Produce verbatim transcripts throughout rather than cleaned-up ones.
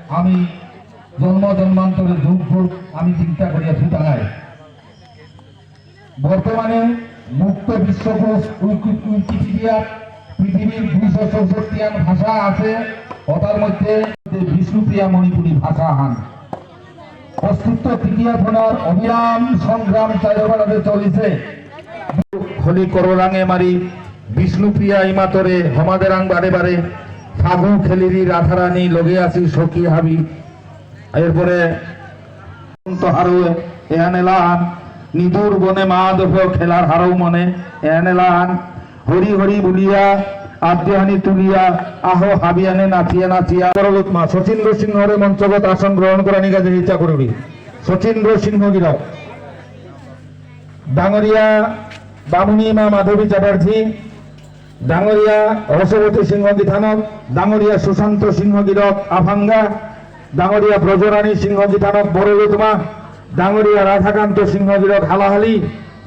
আমি জন্ম জন্মান্তরে যুগ যুগ আমি চিন্তা করিয়া সুতাঙায়। বর্তমানে মুক্ত বিশ্বকোষ উইকি-, উইকিপিডিয়াত পৃথিবীর দুইশো চৌষট্টি আন ভাষা আছে, ওটার মধ্যে বিষ্ণুপ্রিয়া মণিপুরী ভাষা হান। অস্তিত্ব টিকিয়া থানার অবিরাম সংগ্রাম চারিবারে চলিছে। হলি কররাঙে মারি বিষ্ণুপ্রিয়া ইমাতরে হমাদেরাং বারে বারে ফাগু খেলিরি রাধারানী লগে আসি সখী হাবি। এরপরে তো হারৌ এহান এলাহান, নিদুর বনে মাধব খেলার হারৌ মনে এহান এলাহান, হরি হরি বুলিয়া আদ্যহানি তুলিয়া আহ হাবিয়ানে নাচিয়া নাচিয়া। বড়লুতমা শচীন্দ্র সিংহরে মঞ্চগত আসন গ্রহণ করানি কাজে ইচ্ছা করুরি। শচীন্দ্র সিংহ গিরক। ডাঙরিয়া বামুনি মা মাধবী চ্যাটার্জি, ডাঙরিয়া হর্ষবতী সিংহ গিথানক, ডাঙরিয়া সুশান্ত সিংহ গিরক আফাঙ্গা, ডাঙরিয়া ব্রজরানী সিংহ গিথানক বড়লুতমা, ডাঙরিয়া রাধাকান্ত সিংহ গিরক হালাহালি,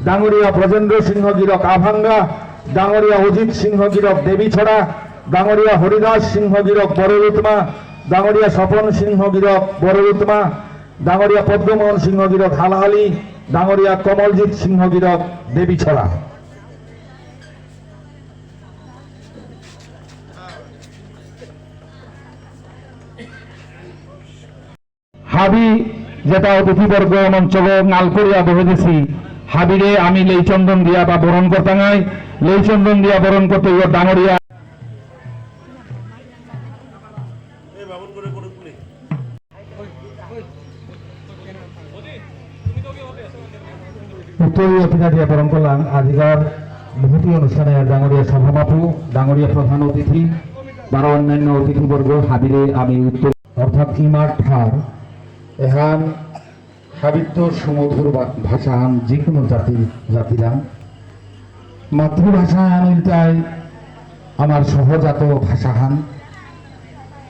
ডাঙরিয়া ব্রজেন্দ্র সিংহ গিরক আফাঙ্গা, ডাঙরিয়া অজিত সিংহ গিরক দেবীছড়া, ডাঙরিয়া হরিদাস সিংহ গিরক বড়লুতমা, ডাঙরিয়া স্বপন সিংহ গিরক বড়লুতমা, ডাঙরিয়া পদ্মমোহন সিংহ গিরক হালাহালি, ডাঙরিয়া কমলজিৎ সিংহ গিরক দেবীছড়া। হাবি যেতা অতিথিবর্গ মঞ্চগ নাল করিয়া বহে দিছি, হাবিরে আমি লেইচন্দন দিয়া বা বরণ করতাঙাই, লেইচন্দন দিয়া বরণ করতে ইয়ো ডাঙরিয়া। উত্তরীয় অতিথি দিয়া বরণ করলাম আজিকার মহতী অনুষ্ঠানে ডাঙরিয়া সভামাপু, ডাঙরিয়া প্রধান অতিথি, বারো অন্যান্য অতিথিবর্গ হাবিরে আমি উত্তর অর্থাৎ ইমার ঠার এহান হাবিত্ত সুমধুর বা-, ভাষাহান যে কোনো জাতি, জাতিরাং। মাতৃভাষাহান ইলতাই আমার সহজাত ভাষাহান।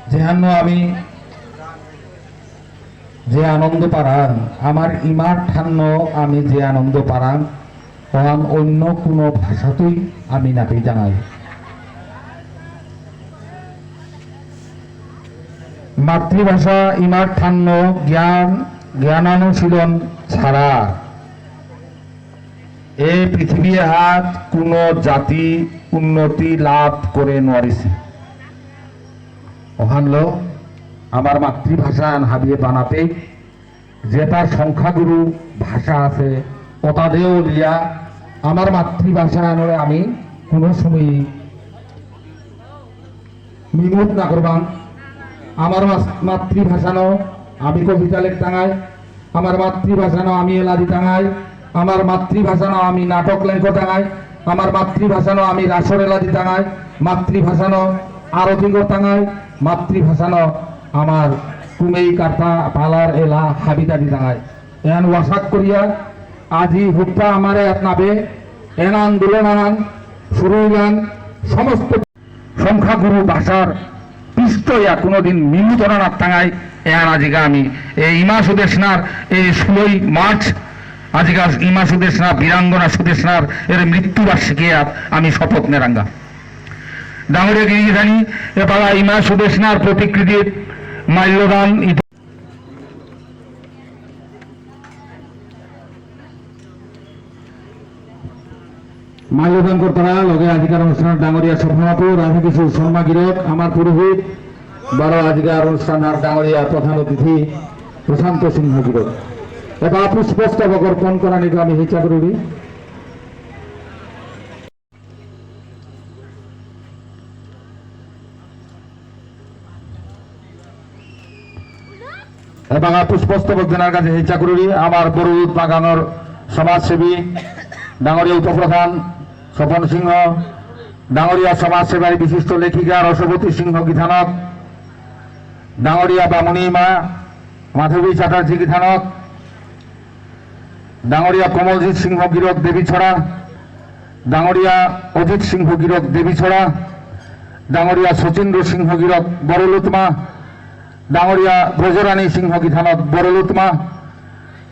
যেহান আমি যে আনন্দ পারাং, আমার ইমার ঠান্ন আমি যে আনন্দ পারাং, অহান অন্য কোনো ভাষাতই আমি না পেইতাঙাই। মাতৃভাষা ইমার ঠান্ন জ্ঞান, জ্ঞানানুশীলন ছাড়া এ পৃথিবী এহাত কোনো জাতি উন্নতি লাভ করে নোয়ারিছে। অহানলো আমার মাতৃভাষা আন হাবিয়ে বানাতে যেটা সংখ্যাগুরু ভাষা আছে, ওটা দেও লিয়া আমার মাতৃভাষা আনরে আমি কোনো সময় মিমুত না করবাং। আমার মাস-, মাতৃভাষা ন আমি কবিতা লেখতাঙাই, আমার মাতৃভাষা ন আমি এলা দিতাঙাই, আমার মাতৃভাষা ন আমি নাটক লেখতাঙাই, আমার মাতৃভাষা ন আমি রাসর এলা দিতাঙাই, মাতৃভাষা ন আরতি করতাঙাই, মাতৃভাষা ন আমার কুমেই কার্তা পালার এলা হাবিতা দিতাঙাই। এহান ওয়াসাক করিয়া আজি হুপ্পা আমারে আতনাবে এন আন্দোলন আনান শুরু ইলান সমস্ত সংখ্যাগুরু ভাষার পৃষ্ঠ ইয়া কোনোদিন মিমুতরা না টাঙাই। এহান আজিকা আমি এই ইমা সুদেশনার এই ষোলোই মার্চ আজিকা ইমা সুদেশনা বীরাঙ্গনা সুদেশনার এর মৃত্যুবার্ষিকী আর আমি শপথ নেরাঙ্গা। ডাঙরিয়া গিরিগিথানি এপালা ইমা সুদেশনার প্রতিকৃতির মাল্যদান ইত- মাল্যদান করতারা লগে আজিকার অনুষ্ঠান ডাঙরিয়া সভাপতি রাধাকিশোর শর্মা গিরক, আমার পুরোহিত, বারো আজিকার অনুষ্ঠান আর ডাঙরিয়া প্রধান অতিথি প্রশান্ত সিংহ গিরক। এটা পুষ্পস্তবক অর্পণ করানিকে আমি ইচ্ছা করি। এবাকা পুষ্পস্তবক দেনার কাজে হেচা করুরি আমার বড়লুতমা গাঙর সমাজসেবী ডাঙরিয়া উপপ্রধান স্বপন সিংহ, ডাঙরিয়া সমাজসেবার বিশিষ্ট লেখিকা রসবতী সিংহ গিথানক, ডাঙরিয়া বামুনি মা মাধবী চ্যাটার্জি গিথানক, ডাঙরিয়া কমলজিৎ সিংহ গিরক দেবীছড়া, ডাঙরিয়া অজিত সিংহ গিরক দেবীছড়া, ডাঙরিয়া শচীন্দ্র সিংহ গিরক বড়লুতমা, ডাঙরিয়া ব্রজরানী সিংহ গিথানক বড়লুতমা,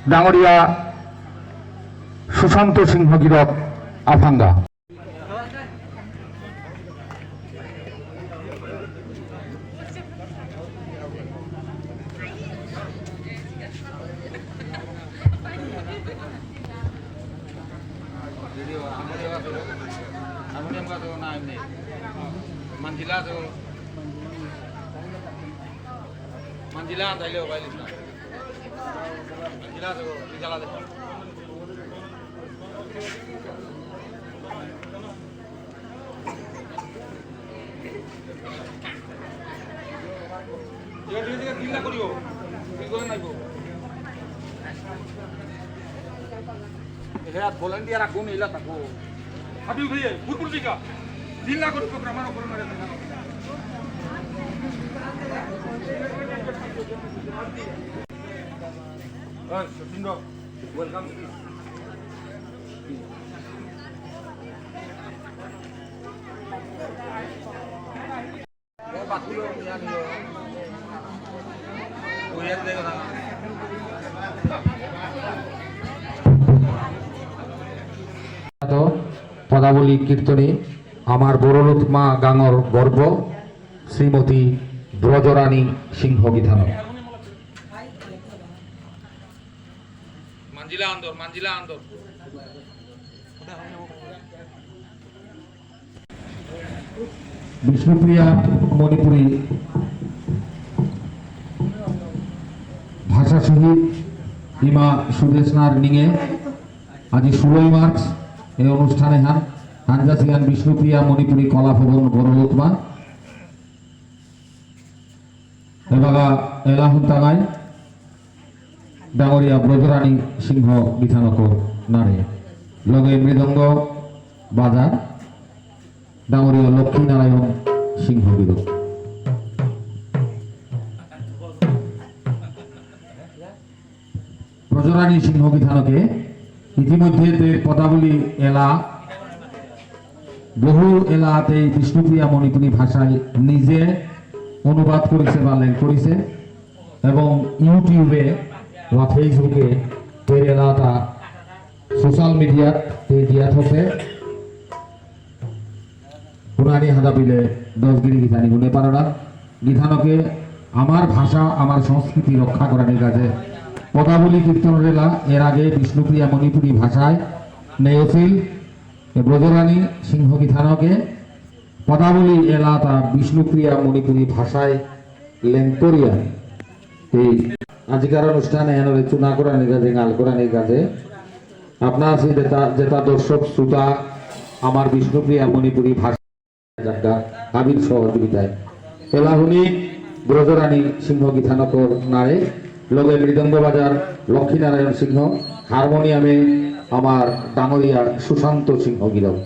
ডাঙরিয়া সুশান্ত সিংহ গিরক আফাঙ্গা। মাঞ্জিলা আন তাইলে বাইলিস না। মাঞ্জিলা তো বিকালা দে। এহাত ভলেন্টিয়ার আগুন ইলা তাকো। হাবি উঠে, ফুটবল দিকা। জিল্লা করে প্রোগ্রাম আর করে মারে। হ্যাঁ, সচিন দা, ওয়েলকাম। পদাবলী কীর্তনী আমার বড়লোকমা গাঙর গর্ব শ্রীমতী ব্রজরানী সিংহ গিথানক। মাঞ্জিলা আন্দর, মাঞ্জিলা আন্দর। বিষ্ণুপ্রিয়া মণিপুরী ভাষা শহীদ ইমা সুদেষ্ণার নিঙে আজি ষোলোই মার্চ এই অনুষ্ঠানে হান হানজাসিয়ান বিষ্ণুপ্রিয়া মণিপুরী কলা ভবন বড়লোকমা এবাগা এলা হুন্তাঙাই ডাঙরিয়া ব্রজরানী সিংহ গিথানকর নারে লগে মৃদঙ্গ বাজার ডাঙরিয়া লক্ষ্মীনারায়ণ সিংহ গিরক। ব্রজরানী সিংহ গিথানকে ইতিমধ্যে তে পদাবলী এলা বহু এলাতে বিষ্ণুপ্রিয়া মণিপুরী ভাষায় নিজে অনুবাদ করেছে বা লেখ করেছে এবং YouTube-এ বা Facebook-এ তের এলাটা সোশ্যাল মিডিয়াত তে দিয়া থসে। পুরানি হাদা বিলে দশ গিরি গিথানি গুণে পাররা। গিথানকে আমার ভাষা, আমার সংস্কৃতি রক্ষা করানির কাজে পদাবলী কীর্তন রেলা এর আগে বিষ্ণুপ্রিয়া মণিপুরী ভাষায় নেয়সিল এ ব্রজরানী সিংহ গিথানকে পদাবলী এলা তা বিষ্ণুপ্রিয়া মণিপুরী ভাষায় লেংকরিয়া। এই আজিকার অনুষ্ঠানে এনরে চুনা করানির কাজে, গাল করানির কাজে, আপনা আছে যেটা, যেটা দর্শক শ্রোতা আমার বিষ্ণুপ্রিয়া মণিপুরী ভাষা যাত্রা হাবির সহযোগিতায়। এলাহুনি ব্রজরানী সিংহ গিথানকর নারে, লগে মৃদঙ্গ বাজার লক্ষ্মীনারায়ণ সিংহ, হারমোনিয়ামে আমার ডাঙরিয়া সুশান্ত সিংহ গিরক।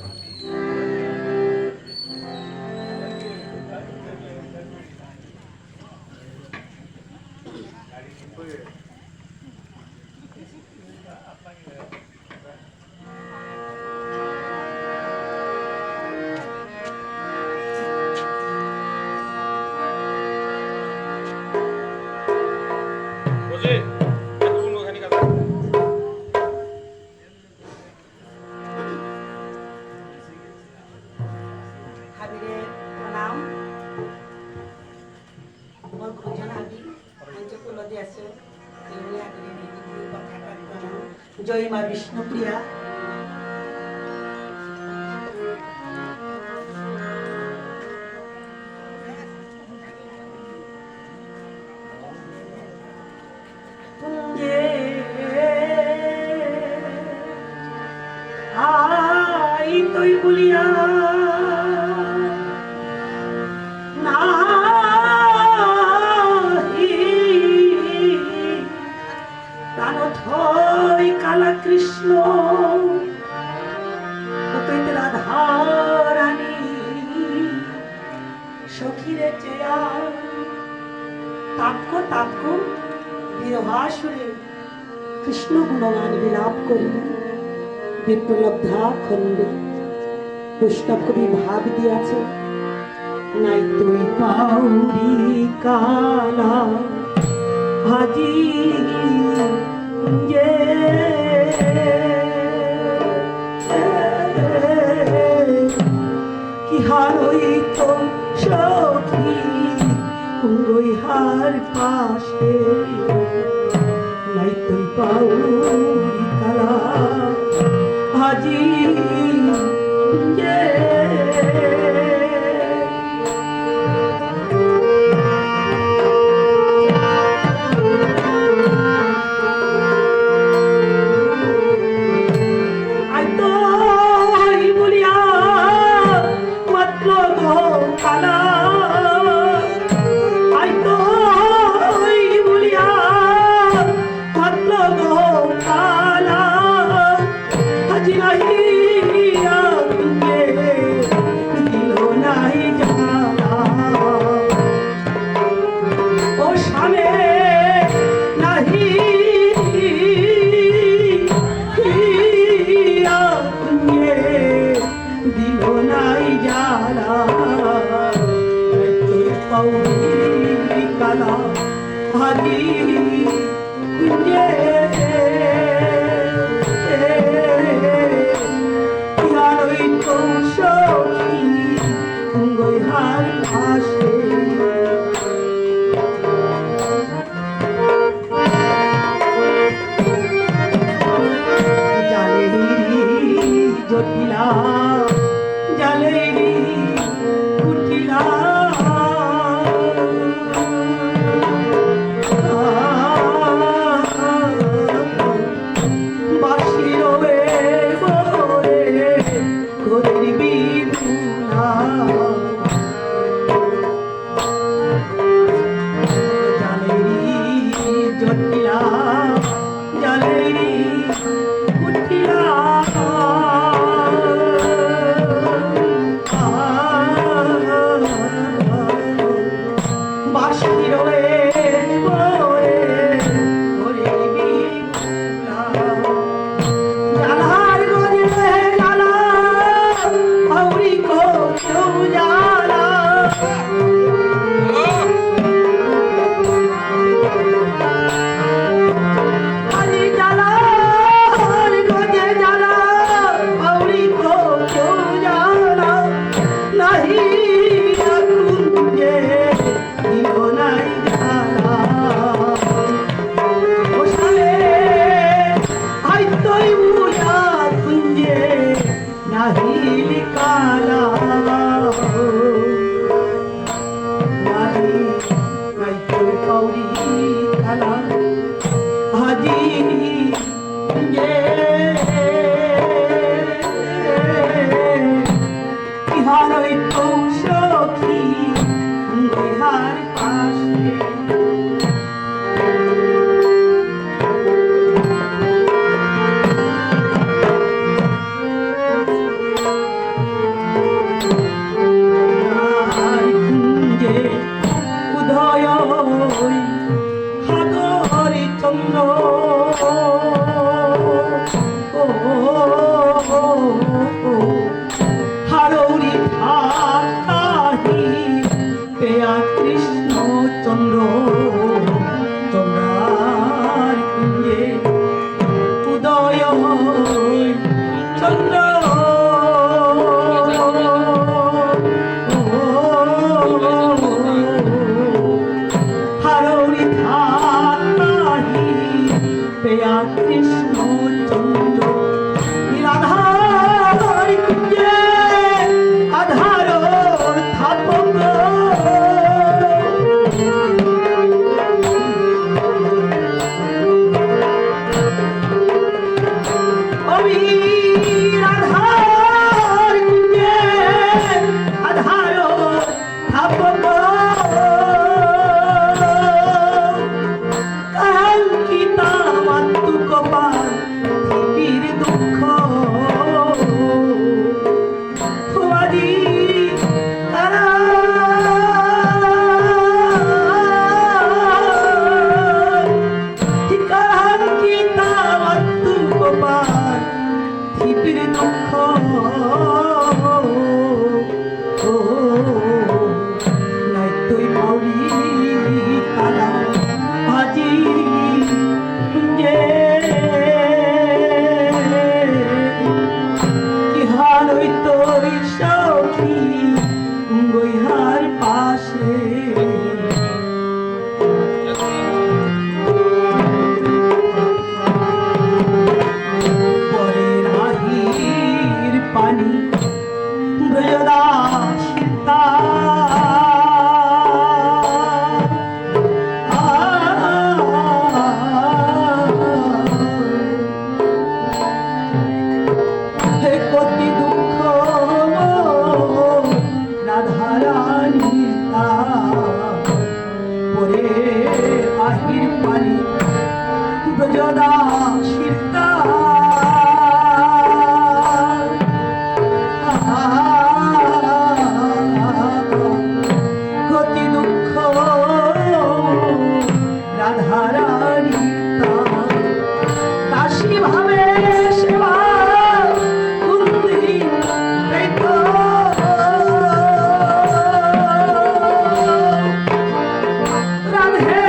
হাবিরে প্রণাম। মোর গুরুজন হাবি, মঞ্চ কুলদে আসো, এগুলি হাবিরে দিদি কথা কাট প্রণাম। জয় মা বিষ্ণুপ্রিয়া। কুঞ্জে আইতই বুলিয়া নাহি প্রাণ থই কালা কৃষ্ণ, অতএব রাধারানী সখীরে চেয়া। তাপক তাপক বিরহাসুরে কৃষ্ণ গুণগান বিলাপ করিল। বিপ্রলব্ধা খণ্ডে বৈষ্ণব কবি ভাব দিয়াছে, নাই তুই পাউরি কালা আজি কুঞ্জে। কি হারই তো সখী কুঙ্গই হার পাশে, নাই তুই পাউরি কালা আজি কুঞ্জে। জালেরি জটিলা, জালেরি কুটিলা। বাঁশির এ বরে করির বিহুলা। জালেরি জটিলা, জালেরি কুটিলা। বাঁশির এ বরে করির বিহুলা। জালার গজে জালা, আউরি কো কেউ জালা। আলি জালার গজে জালা, আউরি কো কেউ জালা। নাহি আগুন যে দিল নাই জালা। ওসালে আইতই উয়া তুঞ্জে নাহিল কালা। নাহি নাইতই পাউরি কালা। আজি যে ইহারই তো সখী, ইহার পাশে। আর কুঞ্জে উদয় হই সাগর চন্দ্র। হারৌরি থাকাহি পেয়া কৃষ্ণ চন্দ্র। চন্দ্রার কুঞ্জে উদয় হই চন্দ্র। হারৌরি থাকাহি পেয়া কৃষ্ণ চন্দ্র। রাধার কুঞ্জে আধারর থাপক। আমি রাধার কুঞ্জে আধারর থাপক। কাঙ্ক্ষিতা মাতু কপাল পীর দুঃখ। থুয়াদি কারা। কাঙ্ক্ষিতা মাতু কপাল পীর দুঃখ। ও, নাইতই পাউরি কালা আজি যে কিহানই তই সখী গইহার পাশে। পরের আহির পানি ব্রজদাসিতা। হে কতি দুঃখ রাধারানীর তা। পরে আহির পানি ব্রজদাসিতা। কতি দুঃখ রাধারানী তা। দাসী ভাবে সেবা কুন্তি পেত। রাধে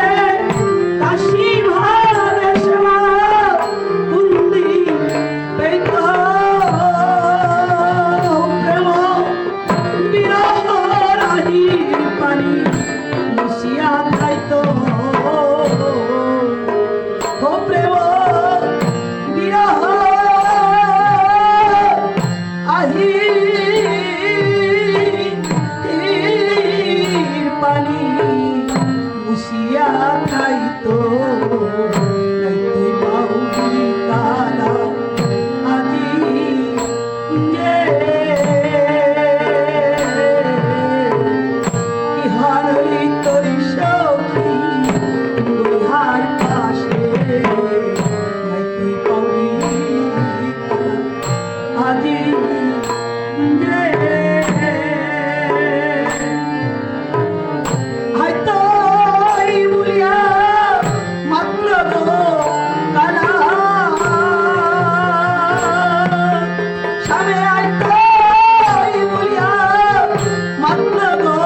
তাই তো নাইতে পাউরি কালা আজি যে ইহানই তরি সখী ইহার পাশে নাইতে পাউরি কালা আজি যে হাইতই বুলিয়া মাতল গো কালা। সামে হাইতই বুলিয়া মাতল গো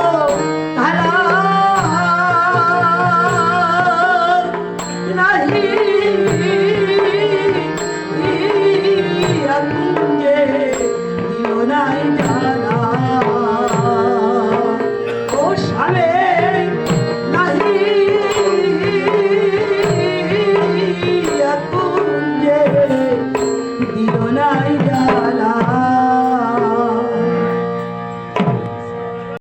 কালা। নাহি আকুঞ্জে দিও নাই